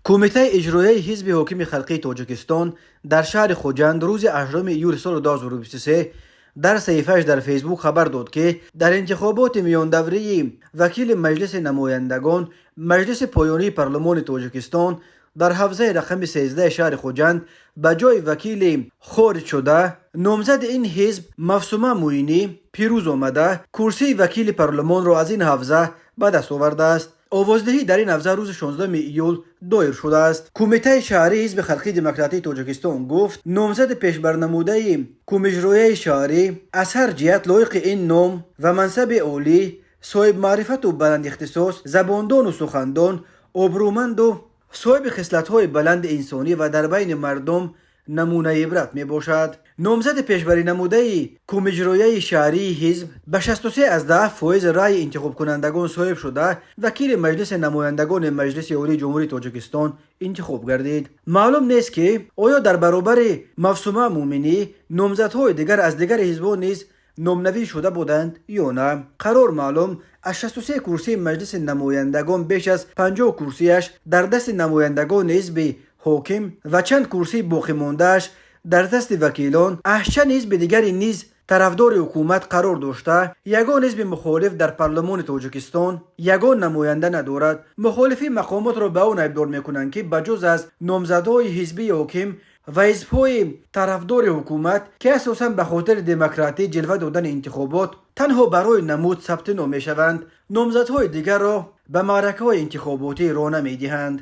Кумитаи иҷроияи Ҳизби ҳокими халқии Тоҷикистон дар шаҳри Хуҷанд рӯзи 8 июли соли 2023 дар саҳифааш дар Фейсбук хабар дод, ки дар интихоботи миёндаврии вакили Маҷлиси намояндагон, Маҷлиси поёнии парлумони Тоҷикистон, дар ҳавзаи рақами 13 шаҳри Хуҷанд ба ҷои вакили хориҷшуда номзади ин ҳизб Мавсума Муинӣ пирӯз омада, курсии вакили парлумонро аз ин ҳавза ба даст овардааст. Овоздиҳӣ дар ин ҳавза рӯзи 16 июл доир шудааст. Кумитаи шаҳрии Ҳизби халқии демократии Тоҷикистон гуфт, номзади пешбарнамудаи кумиҷроияи шаҳрӣ аз ҳар ҷиҳат лоиқи ин ном ва мансаби олӣ, соҳибмаърифату баландихтисос, забондону сухандон, обрӯманду соҳиби хислатҳои баланди инсонӣ ва дар байни мардум намунаи ибрат мебошад. Номзади пешбаринамудаи кумиҷроияи шаҳрии ҳизб ба 63,1% раъи интихобкунандагон соҳиб шуда, вакили Маҷлиси намояндагони Маҷлиси Олии Ҷумҳурии Тоҷикистон интихоб гардид. Маълум нест, ки оё дар баробари Мавсума Муъминӣ номзадҳои дигар аз дигари ҳизбҳо низ номнавис шуда буданд ё на. Қарор маълум, аз 63 курсии Маҷлиси намояндагон беш аз 50 курсиаш дар дасти намояндагони ҳизби ҳоким ва чанд курсии боқимондааш дар дасти вакилон аз чанд ҳизби дигари низ тарафдори ҳукумат қарор дошта, ягон ҳизби мухолиф дар парлумони Тоҷикистон ягон намоянда надорад. Мухолифин мақомотро ба он айбдор мекунанд, ки ба ҷуз аз номзадҳои ҳизбии ҳоким ва ҳизбҳои тарафдори ҳукумат, ки асосан ба хотири демократӣ ҷилва додани интихобот танҳо барои намуд сабти ном мешаванд, номзадҳои дигарро ба маъракаҳои интихоботӣ роҳ намедиҳанд.